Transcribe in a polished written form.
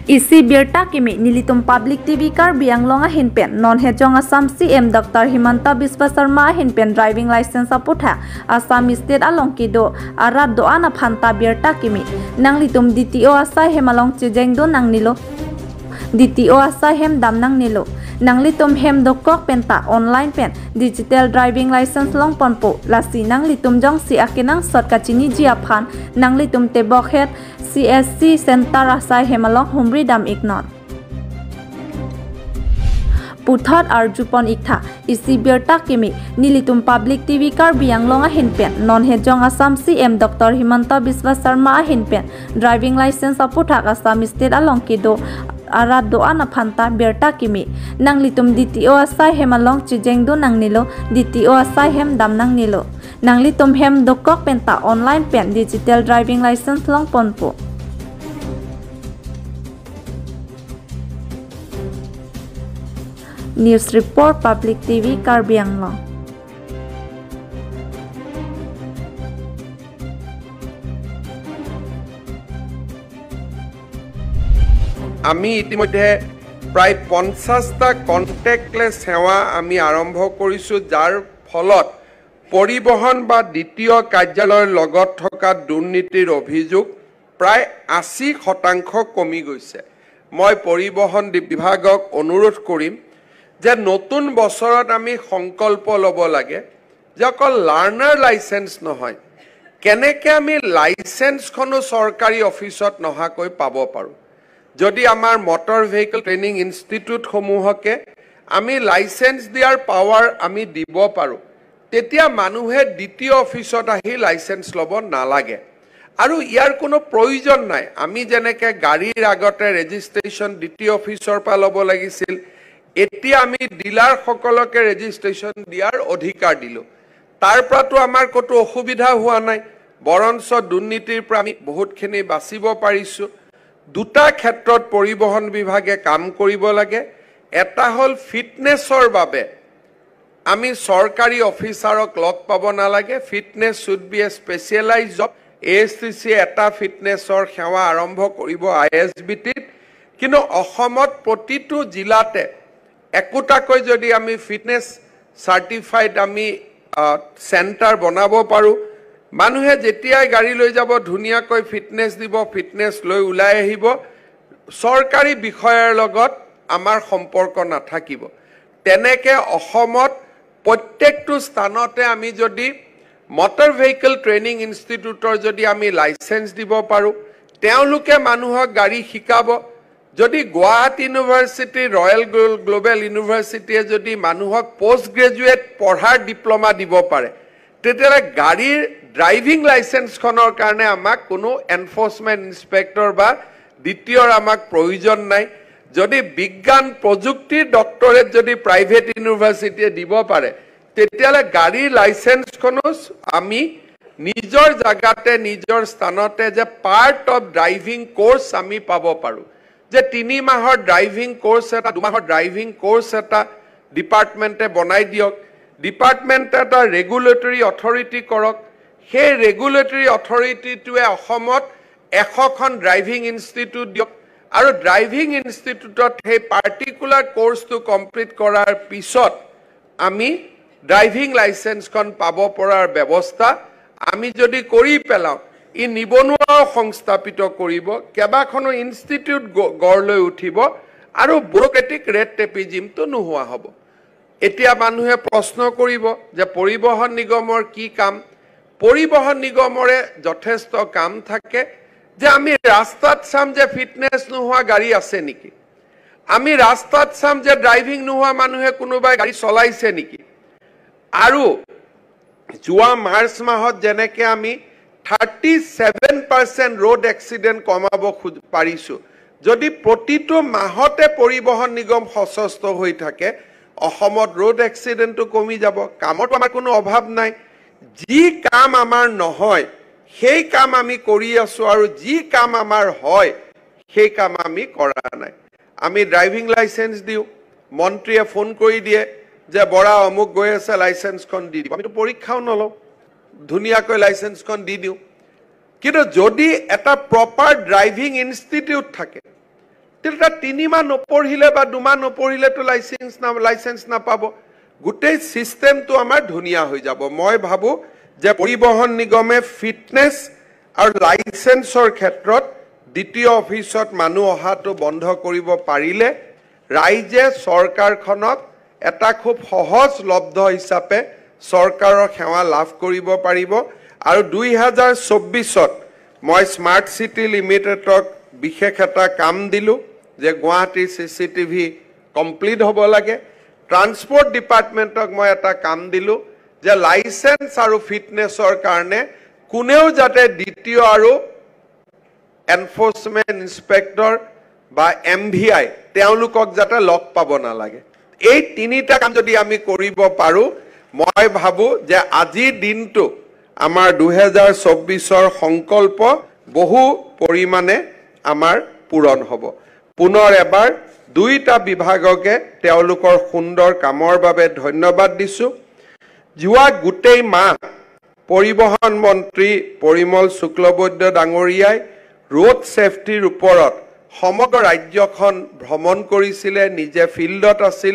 Isi birta kimi nilitum Public TV Karbi Anglong hinpen non hejong Assam CM Dr. Himanta Biswa Sarma hinpen driving license aputha Assam state along kido arad do ana phanta birta kimi nanglitum DTO asai hemalong chijeng do nangnilo DTO asai hem dam nangnilo nanglitum hem dokok penta online pen digital driving license long ponpo lasi nanglitum jong si akinang sot kachini jia phan nanglitum te bokhet CSC Center asai hemalong humri dam iknon Puthot Arjupon Iktha isi birta kimi nilitum Public TV Karbi Anglong hinpen non hejong Assam CM Dr. Himanta Biswa Sarma hinpen driving license aputha Assam state along kido arad do ana phanta birta kimi nanglitum DTO asai hemalong chijeng do nangnilo DTO asai hem dam nangnilo nanglitum hem dokok penta online pen digital driving license long ponpo News Report Public TV Karbi Anglong. আমি ইতিমধ্যে প্ৰায় 50টা কন্টেক্টলেছ সেৱা আমি আৰম্ভ কৰিছো, যাৰ ফলত পৰিবহণ বা দ্বিতীয় কাৰ্যালয়ৰ লগত থকা দুৰ্নীতিৰ অভিযোগ প্ৰায় 80% কমি গৈছে। মই পৰিবহণ বিভাগক অনুৰোধ কৰিম যে নতুন বছৰত আমি সংকল্প ল'ব লাগে যে অকল লাৰ্ণাৰ লাইচেন্স নহয়, কেনেকৈ আমি লাইচেন্সখনো চৰকাৰী অফিচত নহাকৈ পাব পাৰোঁ। যদি আমাৰ মটৰ ভেহিকল ট্ৰেইনিং ইনষ্টিটিউটসমূহকে আমি লাইচেন্স দিয়াৰ পাৱাৰ আমি দিব পাৰোঁ, তেতিয়া মানুহে দ্বিতীয় অফিচত আহি লাইচেন্স ল'ব নালাগে আৰু ইয়াৰ কোনো প্ৰয়োজন নাই। আমি যেনেকৈ গাড়ীৰ আগতে ৰেজিষ্ট্ৰেশ্যন দ্বিতীয় অফিচৰ পৰা ল'ব লাগিছিল, এতিয়া আমি ডিলাৰসকলকে ৰেজিষ্ট্ৰেশ্যন দিয়াৰ অধিকাৰ দিলোঁ। তাৰ পৰাতো আমাৰ ক'তো অসুবিধা হোৱা নাই, বৰঞ্চ দুৰ্নীতিৰ পৰা আমি বহুতখিনি বাচিব পাৰিছোঁ। দুটা ক্ষেত্ৰত পৰিবহণ বিভাগে কাম কৰিব লাগে। এটা হ'ল ফিটনেছৰ বাবে আমি চৰকাৰী অফিচাৰক লগ পাব নালাগে। Fitness should be a specialise job. ASTC এটা ফিটনেছৰ সেৱা আৰম্ভ কৰিব ISBT-ত, কিন্তু অসমত প্ৰতিটো জিলাতে একোটাকৈ যদি আমি ফিটনেছ চাৰ্টিফাইড আমি চেণ্টাৰ বনাব পাৰোঁ, মানুহে যেতিয়াই গাড়ী লৈ যাব ধুনীয়াকৈ ফিটনেছ দিব, ফিটনেছ লৈ ওলাই আহিব, চৰকাৰী বিষয়াৰ লগত আমাৰ সম্পৰ্ক নাথাকিব। তেনেকৈ অসমত প্ৰত্যেকটো স্থানতে আমি যদি মটৰ ভেহিকল ট্ৰেইনিং ইনষ্টিটিউটৰ যদি আমি লাইচেন্স দিব পাৰোঁ, তেওঁলোকে মানুহক গাড়ী শিকাব। যদি গুৱাহাটী ইউনিভাৰ্চিটি, ৰয়েল গ্ল'বেল ইউনিভাৰ্চিটিয়ে যদি মানুহক পষ্ট গ্ৰেজুৱেট পঢ়াৰ ডিপ্ল'মা দিব পাৰে, তেতিয়াহ'লে গাড়ীৰ ড্ৰাইভিং লাইচেন্সখনৰ কাৰণে আমাক কোনো এনফৰ্চমেণ্ট ইনস্পেক্টৰ বা দ্বিতীয়ৰ আমাক প্ৰয়োজন নাই। যদি বিজ্ঞান প্ৰযুক্তিৰ ডক্টৰেট যদি প্ৰাইভেট ইউনিভাৰ্চিটিয়ে দিব পাৰে, তেতিয়াহ'লে গাড়ীৰ লাইচেন্সখনো আমি নিজৰ জাগাতে নিজৰ স্থানতে যে পাৰ্ট অফ ড্ৰাইভিং কোৰ্চ আমি পাব পাৰোঁ, যে 3 মাহৰ ড্ৰাইভিং কোৰ্চ এটা, 2 মাহৰ ড্ৰাইভিং কোৰ্চ এটা ডিপাৰ্টমেণ্টে বনাই দিয়ক, ডিপাৰ্টমেণ্টে এটা ৰেগুলেটৰী অথৰিটি কৰক। সেই ৰেগুলেটৰী অথৰিটিটোৱে অসমত 100খন ড্ৰাইভিং ইনষ্টিটিউট দিয়ক আৰু ড্ৰাইভিং ইনষ্টিটিউটত সেই পাৰ্টিকুলাৰ কোৰ্চটো কমপ্লিট কৰাৰ পিছত আমি ড্ৰাইভিং লাইচেন্সখন পাব পৰাৰ ব্যৱস্থা আমি যদি কৰি পেলাওঁ, ই নিবনুৱাও সংস্থাপিত কৰিব, কেইবাখনো ইনষ্টিটিউট গঢ় লৈ উঠিব আৰু ব্যুৰ'ক্ৰেটিক ৰেড টেপিজিমটো নোহোৱা হ'ব। এতিয়া মানুহে প্ৰশ্ন কৰিব যে পৰিবহণ নিগমৰ কি কাম? পৰিবহণ নিগমৰে যথেষ্ট কাম থাকে যে আমি ৰাস্তাত চাম যে ফিটনেছ নোহোৱা গাড়ী আছে নেকি, আমি ৰাস্তাত চাম যে ড্ৰাইভিং নোহোৱা মানুহে কোনোবাই গাড়ী চলাইছে নেকি। আৰু যোৱা মাৰ্চ মাহত যেনেকৈ আমি 37% ৰোড এক্সিডেণ্ট কমাব পাৰিছোঁ, যদি প্ৰতিটো মাহতে পৰিবহণ নিগম সচেষ্ট হৈ থাকে, অসমত ৰোড এক্সিডেণ্টটো কমি যাব। কামতো আমাৰ কোনো অভাৱ নাই, যি কাম আমাৰ নহয় সেই কাম আমি কৰি আছোঁ আৰু যি কাম আমাৰ হয় সেই কাম আমি কৰা নাই। আমি ড্ৰাইভিং লাইচেন্স দিওঁ, মন্ত্ৰীয়ে ফোন কৰি দিয়ে যে বৰা অমুক গৈ আছে, লাইচেন্সখন দি দিব। আমিতো পৰীক্ষাও নলওঁ, ধুনীয়াকৈ লাইচেন্সখন দি দিওঁ। কিন্তু যদি এটা প্ৰপাৰ ড্ৰাইভিং ইনষ্টিটিউট থাকে, তেতিয়া 3 মাহ নপঢ়িলে বা 2 মাহ নপঢ়িলেতো লাইচেঞ্চ নাপাব। গোটেই ছিষ্টেমটো আমাৰ ধুনীয়া হৈ যাব। মই ভাবোঁ যে পৰিবহণ নিগমে ফিটনেছ আৰু লাইচেঞ্চৰ ক্ষেত্ৰত দ্বিতীয় অফিচত মানুহ অহাটো বন্ধ কৰিব পাৰিলে ৰাইজে চৰকাৰখনক এটা খুব সহজলব্ধ হিচাপে চৰকাৰৰ সেৱা লাভ কৰিব পাৰিব। আৰু 2024ত মই স্মাৰ্ট চিটি লিমিটেডক বিশেষ এটা কাম দিলোঁ যে গুৱাহাটীৰ CCTV complete হ'ব লাগে। ট্ৰান্সপৰ্ট ডিপাৰ্টমেণ্টক মই এটা কাম দিলোঁ যে লাইচেঞ্চ আৰু ফিটনেছৰ কাৰণে কোনেও যাতে দ্বিতীয় আৰু এনফৰ্চমেণ্ট ইনস্পেক্টৰ বা MVI তেওঁলোকক যাতে লগ পাব নালাগে। এই 3টা কাম যদি আমি কৰিব পাৰোঁ, মই ভাবোঁ যে আজিৰ দিনটো আমাৰ 2024ৰ সংকল্প বহু পৰিমাণে আমাৰ পূৰণ হ'ব। পুনৰ এবাৰ 2টা বিভাগকে তেওঁলোকৰ সুন্দৰ কামৰ বাবে ধন্যবাদ দিছোঁ। যোৱা গোটেই মাহ পৰিবহণ মন্ত্ৰী পৰিমল শুক্লবৈদ্য ডাঙৰীয়াই ৰোড ছেফটিৰ ওপৰত সমগ্ৰ ৰাজ্যখন ভ্ৰমণ কৰিছিলে, নিজে ফিল্ডত আছিল।